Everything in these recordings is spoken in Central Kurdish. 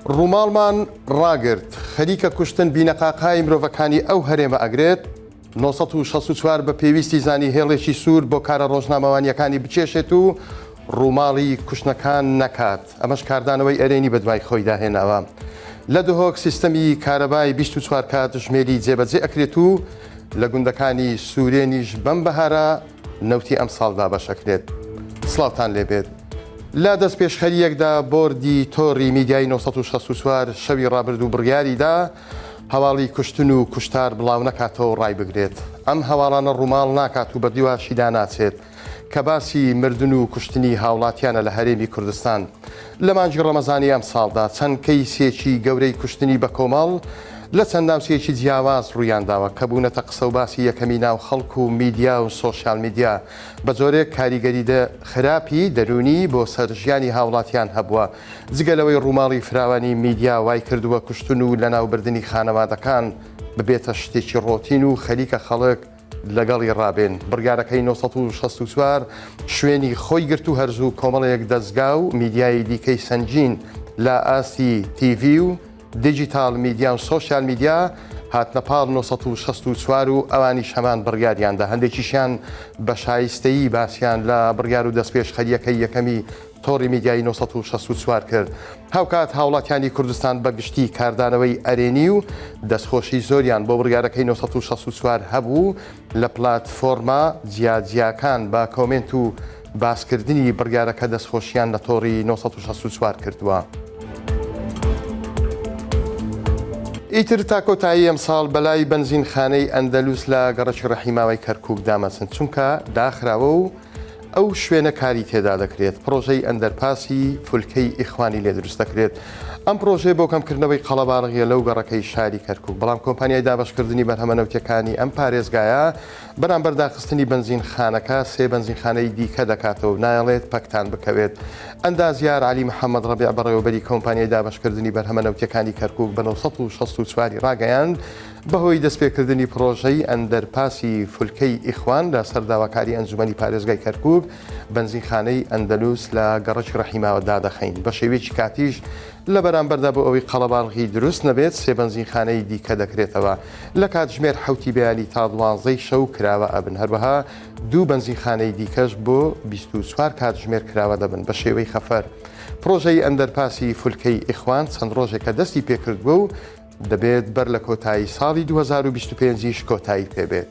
ڕووماڵمان ڕاگرت، خەریکە کوشتن بینەقاقای مرۆڤەکانی ئەو هەرێمە ئەگرێت، 964 بە پێویستی زانی هێڵێکی سوور بۆ کارە ڕۆژنامەوانییەکانی بکێشێت و ڕووماڵی کوشتنەکان نەکات، ئەمەش کاردانەوەی ئەرێنی بەدوای خۆیدا هێناوە. لە دهۆک سیستەمی کارەبای 24 کاتژمێری جێبەجێ ئەکرێت و لە گوندەکانی سورێنیش بەم بەهارە نەوتی ئەمساڵ دابەش ئەکرێت. سڵاوتان لێبێت. لە دەستپێشخەرییەکدا بۆردی تۆڕی میدیایی 964 شەوی ڕابردوو بڕیاریدا هەواڵی کوشتن و کوشتار بڵاونەکاتەوە و ڕایبگرێت. ئەم هەواڵانە ڕووماڵ ناکات و بەدواشیدا ناچێت. کە باسی مردن و کوشتنی هاوڵاتیانە لە هەرێمی کوردستان لە مانگی ڕەمەزانی ئەمساڵدا چەند کەیسێکی گەورەی کوشتنی بەکۆمەڵ لە چەند ناوچەیەکی جیاواز ڕوویانداوە کە بوونەتە قسە و باسی یەکەمی ناو خەڵک و میدیا و سۆشیال میدیا بە جۆرێک کاریگەری خراپی دەروونی بۆ سەر ژیانی هاوڵاتیان هەبووە جگە لەوەی ڕووماڵی فراوانی میدیا وایکردووە کوشتن و لەناوبردنی خانەوادەکان ببێتە شتێکی ڕۆتین و خەریکە خەڵک لەگەڵی ڕابێن. بڕیارەکەی 964 شوێنی خۆی گرت و هەرزوو کۆمەڵێک دەزگا و میدیای دیکەی سەنگین لە ئاستی تیڤی و دیجیتاڵ میدیا و سۆشیال میدیا هاتنە پاڵ 964 و ئەوانیش هەمان بڕیاریاندا هەندێکیشیان بە شایستەیی باسیان لە بڕیار و دەستپێشخەرییەکەی یەکەمی تۆڕی میدیایی 964 کرد. هاوکات هاوڵاتیانی کوردستان بە گشتی کاردانەوەی ئەرێنی و دەستخۆشی زۆریان بۆ بڕیارەکەی 964 هەبوو لە پلاتفۆرمە جیاجیاکان بە کۆمێنت و باسکردنی بڕیارەکە دەستخۆشیان لە تۆڕی 964 کردووە. ئیتر تا کۆتایی ئەمساڵ بەلای بەنزینخانەی ئەندەلوس لە گەڕەکی ڕەحیماوای کەرکوک دامەچن چونکە داخراوە و ئەو شوێنە کاری تێدا دەکرێت، پڕۆژەی ئەندەرپاسی فولکەی ئیخوانی لێ دروست دەکرێت. ئەم پڕۆژەیە بۆ کەمکردنەوەی قەڵەباڵغییە لەو گەڕەکەی شاری کەرکوک، بەڵام کۆمپانیای دابەشکردنی بەرهەمە نەوتییەکانی ئەم پارێزگایە بەرامبەر داخستنی بەنزینخانەکە سێ بەنزینخانەی دیکە دەکاتەوە و نایەڵێت پەکتان بکەوێت. ئەندازیار عەلی محەمەد ڕەبیع بەڕێوەبەری کۆمپانیای دابەشکردنی بەرهەمە نەوتییەکانی کەرکوک بە 964 ی ڕاگەیاند، بەهۆی دەستپێکردنی پڕۆژەی ئەندەرپاسی فولکەی ئیخوان لە سەر داواکاری ئەنجومەنی پارێزگای کەرکوک، بەنزینخانەی ئەندەلوس لە گەڕەکی ڕەحیماوە دادەخەین، بە شێوەیەکی کاتیش لە بەرامبەردا بۆ ئەوەی قەڵەباڵغی دروست نەبێت سێ بەنزینخانەی دیکە دەکرێتەوە لە کاتژمێر حەوتی بەیانی تا دوانزەی شەو کراوە ئەبن، هەروەها دوو بەنزینخانەی دیکەش بۆ 24 کاتژمێر کراوە دەبن بە شێوەی خەفەر. پڕۆژەی ئەندەرپاسی فولکەی ئیخوان چەند ڕۆژێکە دەستی پێکردووە و دەبێت بەر لە کۆتایی ساڵی 2025 یش کۆتایی پێبێت.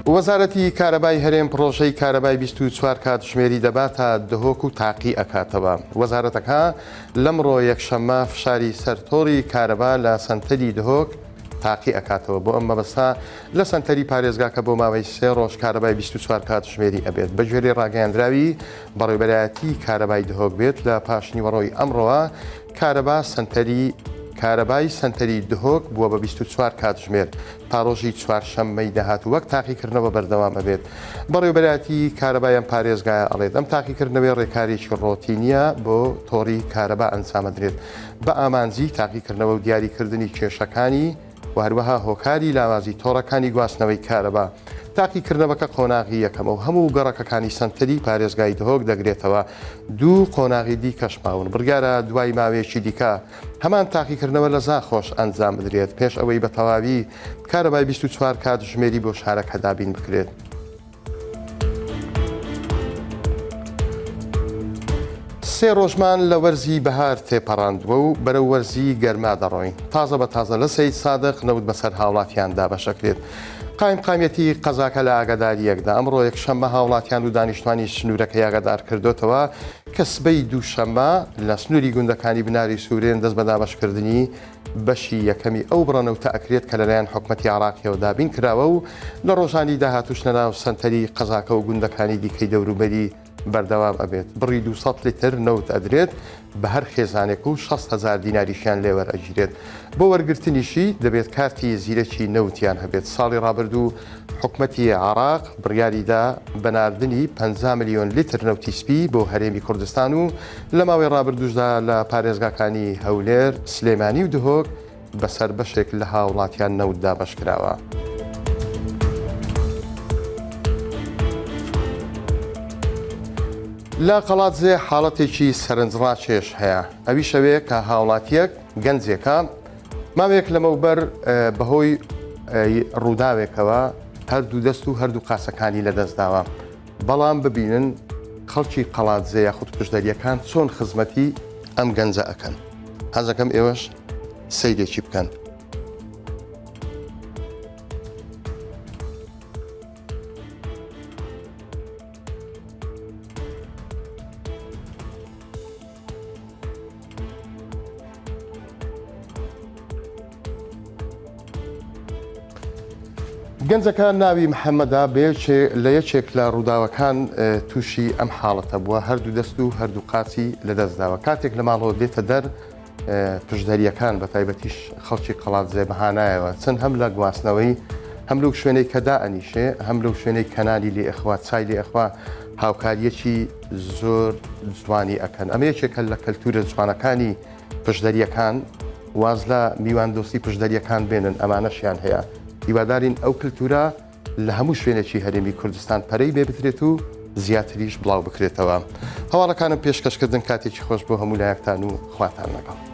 وەزارەتی کارەبای هەرێم پڕۆژەی کارەبای 24 کاتژمێری دەباتە دهۆک و تاقی ئەکاتەوە. وەزارەتەکە لەمڕۆ یەکشەممە فشاری سەر تۆڕی کارەبا لە سەنتەری دهۆک تاقی ئەکاتەوە. بۆ ئەم مەبەستە لە سەنتەری پارێزگاکە بۆ ماوەی سێ ڕۆژ کارەبای 24 کاتژمێری ئەبێت. بەگوێرەی ڕاگەیاندراوی بەڕێوبەرایەتی کارەبای دهۆک بێت لە پاشنیوەڕۆی ئەمڕۆوە کارەبا سەنتەری کارەبای سەنتەری دهۆک بووە بە 24 کاتژمێر تا ڕۆژی چوارشەممەی داهاتوو وەک تاقیکردنەوە بەردەوام ئەبێت. بەڕێوبەرایەتی کارەبای ئەم پارێزگایە ئەڵێت ئەم تاقیکردنەوەی ڕێکارێکی ڕۆتینیە بۆ تۆڕی کارەبا ئەنجامەدرێت بە ئامانجی تاقیکردنەوە و دیاریکردنی کێشەکانی و هەروەها هۆکاری لاوازی تۆڕەکانی گواستنەوەی کارەبا. تاقیکردنەوەکە قۆناغی یەکەمە و هەموو گەڕەکەکانی سەنتەری پارێزگای دهۆک دەگرێتەوە، دوو قۆناغی دیکەش ماون، بڕیارە دوای ماوەیەکی دیکە هەمان تاقیکردنەوە لە زاخۆش ئەنجام بدرێت پێش ئەوەی بە تەواوی کارەبای 24 کاتژمێری بۆ شارەکە دابین بکرێت. سێ ڕۆژمان لە وەرزی بەهار تێپەڕاندووە و بەرەو وەرزی گەرما دەڕۆین. تازە بە تازە لە سەید سادق نەوت بەسەر هاوڵاتیان دابەشەکرێت. قایمقامیەتی قەزاکە لە ئاگادارییەکدا ئەمڕۆ یەکشەممە هاوڵاتیان و دانیشتوانی سنوورەکەی ئاگادار کردۆتەوە کە سبەی دووشەممە لە سنووری گوندەکانی بناری سوورێن دەست بە دابەشکردنی بەشی یەکەمی ئەو بڕە نەوتە ئەکرێت کە لەلایەن حکومەتی عێراقیەوە دابین کراوە و لە ڕۆژانی داهاتووش لەناو سەنتەری قەزاکە و گوندەکانی دیکەی دەوروبەری بەردەوام ئەبێت. بڕی 200 لیتر نەوت ئەدرێت بە هەر خێزانێک و 60 هەزار دیناریشیان لێ وەرئەگیرێت. بۆ وەرگرتنیشی دەبێت کارتی زیرەکی نەوتیان هەبێت. ساڵی ڕابردوو حکومەتی عێراق بڕیاریدا بە ناردنی 50 ملیۆن لیتر نەوتی سپی بۆ هەرێمی کوردستان و لە ماوەی ڕابردووشدا لە پارێزگاکانی هەولێر، سلێمانی و دهۆک بەسەر بەشێک لە هاوڵاتیان نەوت دابەشکراوە. لە قەڵادزێ حاڵەتێکی سەرنجڕاکێش هەیە، ئەویش ئەوەیە کە هاوڵاتییەک، گەنجێکە، ماوەیەک لەمەوبەر بەهۆی ڕووداوێکەوە هەردوو دەست و هەردوو قاسەکانی لەدەستداوە، بەڵام ببینن خەڵکی قەڵادزێ یاخود پشدەرییەکان چۆن خزمەتی ئەم گەنجە ئەکەن. حەزەکەم ئێوەش سەیرێکی بکەن. گەنجەکە ناوی محەممەدا بەیەکێ لە یەکێک لە ڕووداوەکان تووشی ئەم حاڵەتە بووە هەردوو دەست و هەردوو قاچی لەدەستداوە کاتێک لە ماڵەوە دێتە دەر پشدەرییەکان بە تایبەتیش خەڵکی قەڵادزێ بە هانایەوە چەند هەم لە گواستنەوەی هەم لەو شوێنەی کە دائەنیشێ هەم لەو شوێنەی کە نانی لێ ئەخوا چای لێ ئەخوا هاوکارییەکی زۆر جوانی ئەکەن ئەمە یەکێکە لە کەلتورە جوانەکانی پشدەرییەکان واز لە میواندۆستی پشدەرییەکان بێنن ئەمانەشیان هەیە هیوادارین ئەو کلتورە لە هەموو شوێنێکی هەرێمی کوردستان پەرەی بێ بدرێت و زیاتریش بڵاو بکرێتەوە. هەواڵەکانم پێشکەشکردن کاتێکی خۆش بۆ هەموو لایەکتان و خواتان لەگەڵ.